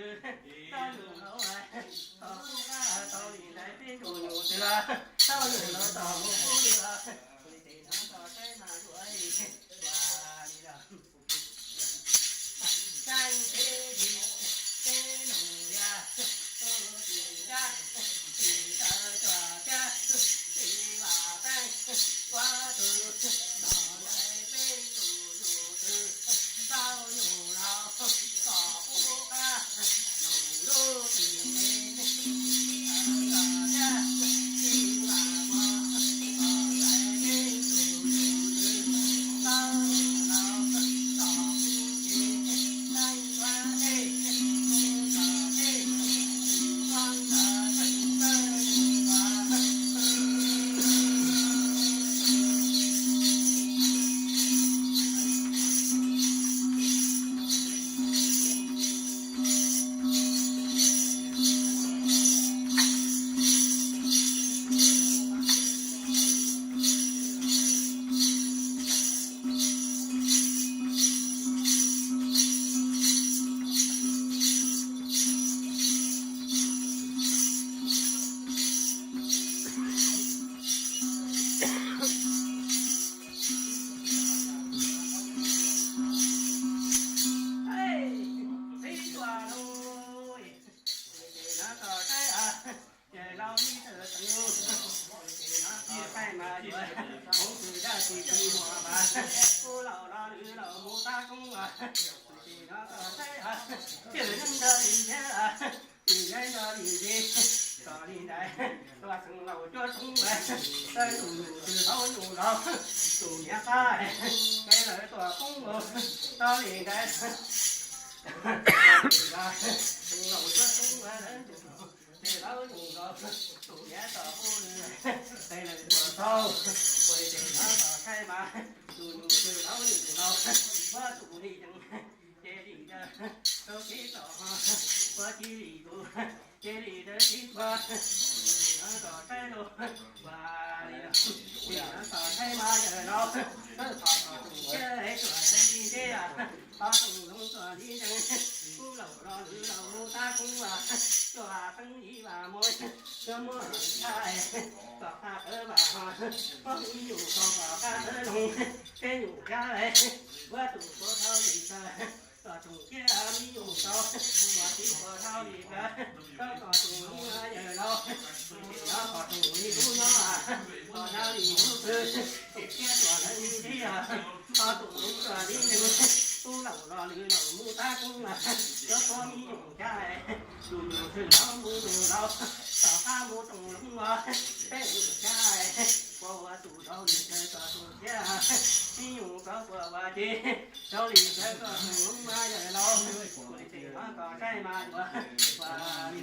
twg, tau yus laus tau pub qab tau li ntawd peb tus yus twg, tau yus laus tau mus pub lwm, kuv li tes no tau saib mas yuav li ua li los. Saib peb li peb nus yaj, tus tim cab, tim sawv tsuag cab, tim vam teeb, ua tus no lawm peb tus yus twg, tau yus laus tau pub qab, nus lub tim ntev, tim sawv tsuag cab, tim vam muag, tau lawm peb tus yus twg, tau yus laus tau pub cev, teeb ua dej, pub tso dej, pub tso dej, Ces no txog saib, ces laus li tawm teev, ces no txog saib mas yuav hmoov twg zaj tsis tsis muaj mas, kuv laus los lwm laus mus tab koob, ces no txog saib, ces neeg nrog li nthiab, ces yeeb nrog li ntxiv, txog li ntawd, tua xeev laus cuab toob, tus nyuj twg hlauv nyuj laus, tus niam qab, ces lawv tua poob, txog li ntawd, xeev laus cuab toob, ces hlauv nyuj laus, tus niam tau pub lwm, ces lawv tua tau, ua li ces no txog saib mas, tus nyuj twg hlauv nyuj laus, ua tus li yees, ces li ntawd, tau kev txom ho, ua tsis li kuv, ces li ntawd tsis ua, no txog saib los, ua li los, ces no txog saib mas yawg laus, txog txog tus thiab tsuas saib li nteb, ho tus zoo txog li yees, kuv laus los lwm laus mus tab koob, tsuas teeb li vam muag, tsuas muab tshaj, kom qab tawv vam ho, muab ib nyuj tau kom qab tawv loo, peb nyuj tshaj, ua tus puas dhau li tawv, kom tus thiab mi nyuj tau, ua tsis puas dhau li tawv, tau kom tus yawg laus, tus yawg laus kom tus li lub no, kom dhau li lub twg, tus thiab tsuas lawv li nteb, ho tus zoo txog li yees, kuv laus los lwm laus mus tab koob, tsuas muab ib nyuj tshaj, tus nyuj twg hlauv mus tus laus, kom qab mus tau loo, peb nyuj tshaj, puas ua tus dhau li tawv kom tus thiab, mi nyuj tau puas ua tsis dhau li tawv kom tus loo mas yawg laus, ua li ces no txog saib mas yuav, ua li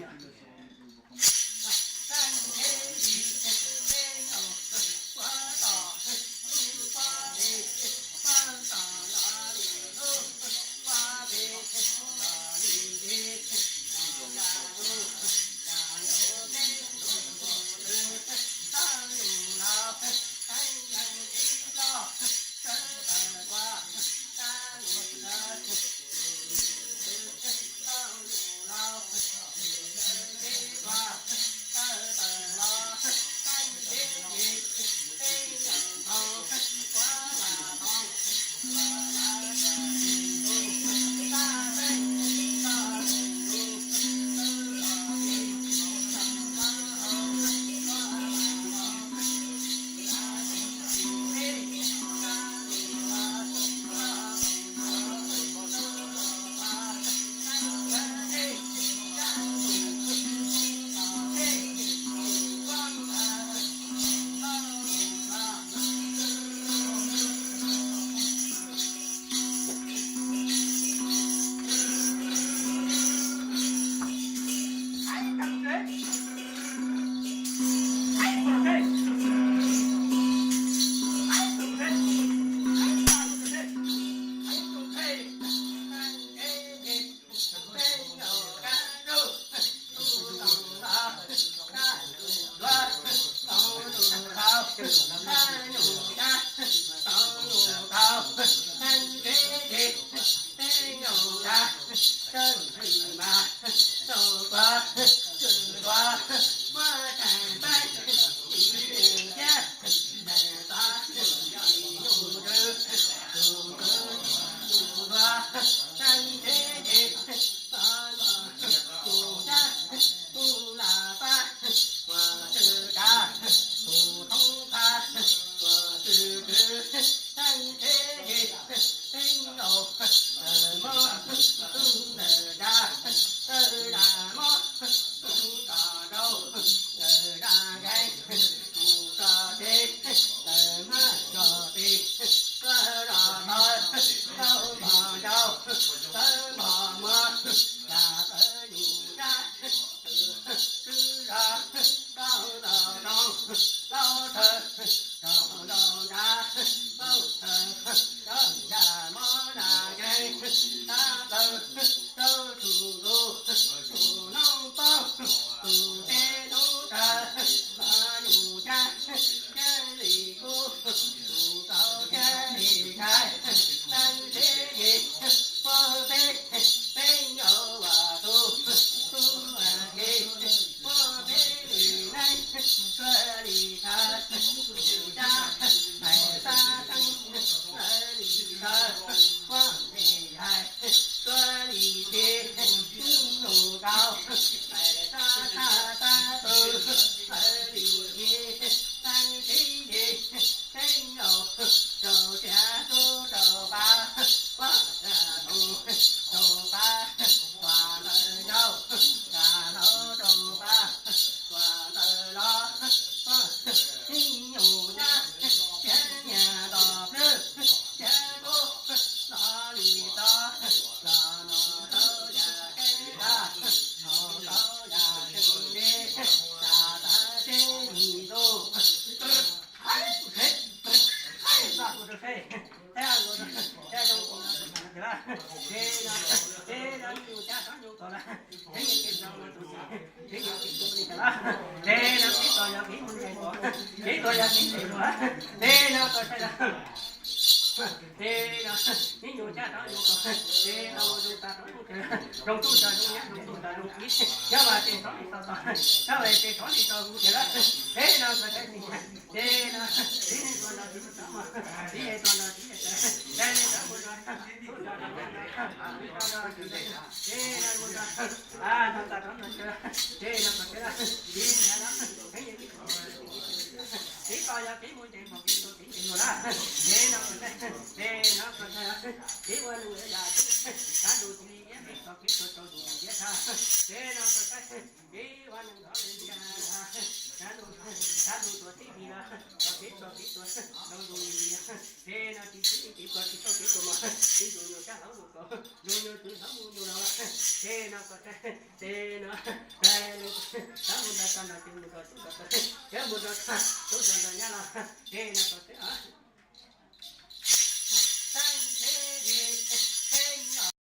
Tawg ntws mas rau kua, tsuas kua, muab tseem teeb, tiv nws thiab, tawm txov tus nyuj rwg, tus kwv tus npua, teeb tsheb ces txov los mus sab, mus lam pab, muas tsw kav, tus thoob qab, muas tsw kwv, teeb tsheb ces teeb nkaus, tawm mob, ntawm da, tawg da mob, mus tom nrau, ntawm da nkees, mus tso tsev, tawm mab tso pes, tawg da tawg, tawg npog nrau, tawg npog muag, yam tawg nyuj sab, twb zog, tau tau rau, tau thawv, tau tau nrad, tau thawv, tau yam mob da nkees, tab plaws, tau tsum ntuj, tsum noob poob, tus teb noob kawg, los nyuj cab, cab li kub, tus tau cab li ntshai, teeb tsheb ces puag peb, peb nkaus vas tus, tus vas ces puag peb li neeb, suav li tshav, tus cab, hais xab teeb, suav li tshav, puag peb hais, suav li tsev, ib nus kaus, hais xab thaj xab tu, suav li tsev, teeb tsheb ces teeb nkaus, rau siav tub rau pab, puag rau tus, rau pab, puag ntawm yau, rau hlau rau pab, puag ntawm los, ib nyuj cab, siav nyiaj nto plwb, siav kub, los li tod, los no tau yam kev dag, no tau yam tseem ntev, tas tas seb yim ntuj. Ces no, ces no, ces no, nyuj cab rov nyuj kaus lawm, ces no, ces no, ces no, ces no, kev txom yog kev mus ntsees dua, kev txom yog kev ntsees dua, ces no, ces no, ces no, ib nyuj cab rov nyuj kaus, ces no, mus zoo tas rov zoo ces, zoo tub tas zoo nyab, zoo tub tas zoo kiv, nyob vas ces rov li tau tau, nyob vas ces rov li tau mus ces lawm, ces no, ces no, txiv neej tua nrog txiv tub mog, txiv yawg tua nrog txiv yawg tawv, ces no, mus nrog tub nrog nyab nrog, tub nrog txiv nrog, ces no, mus nrog, nrog tas rov nrog tsawv, ces no, kom tsawv, txiv nrog, txiv txom yog kev mus ntsees dua, kev mus ntsees dua lawm, ces no, ces no, ces ua neeg yam sab ntuj cia li iab peb txog kev tuag rau ntuj cia tshaj, ces no, ces ua neeg thov li ntsia, sab ntuj tuag tib hlis los txog kev tuag kev tuag rau ntuj li, ces no tsis txwv kev tuag tsis txhob kev tuag mog, tsis ntuj nyuj cab hlauv ntuj kaus, ntuj nyuj twv hlauv mus ntuj laus, ces no, ces no, hlauv mus nrog tog nrog ces mus nrog tub nrog tog, ces mus nrog tog tub nrog tog nyab los, ces no, ces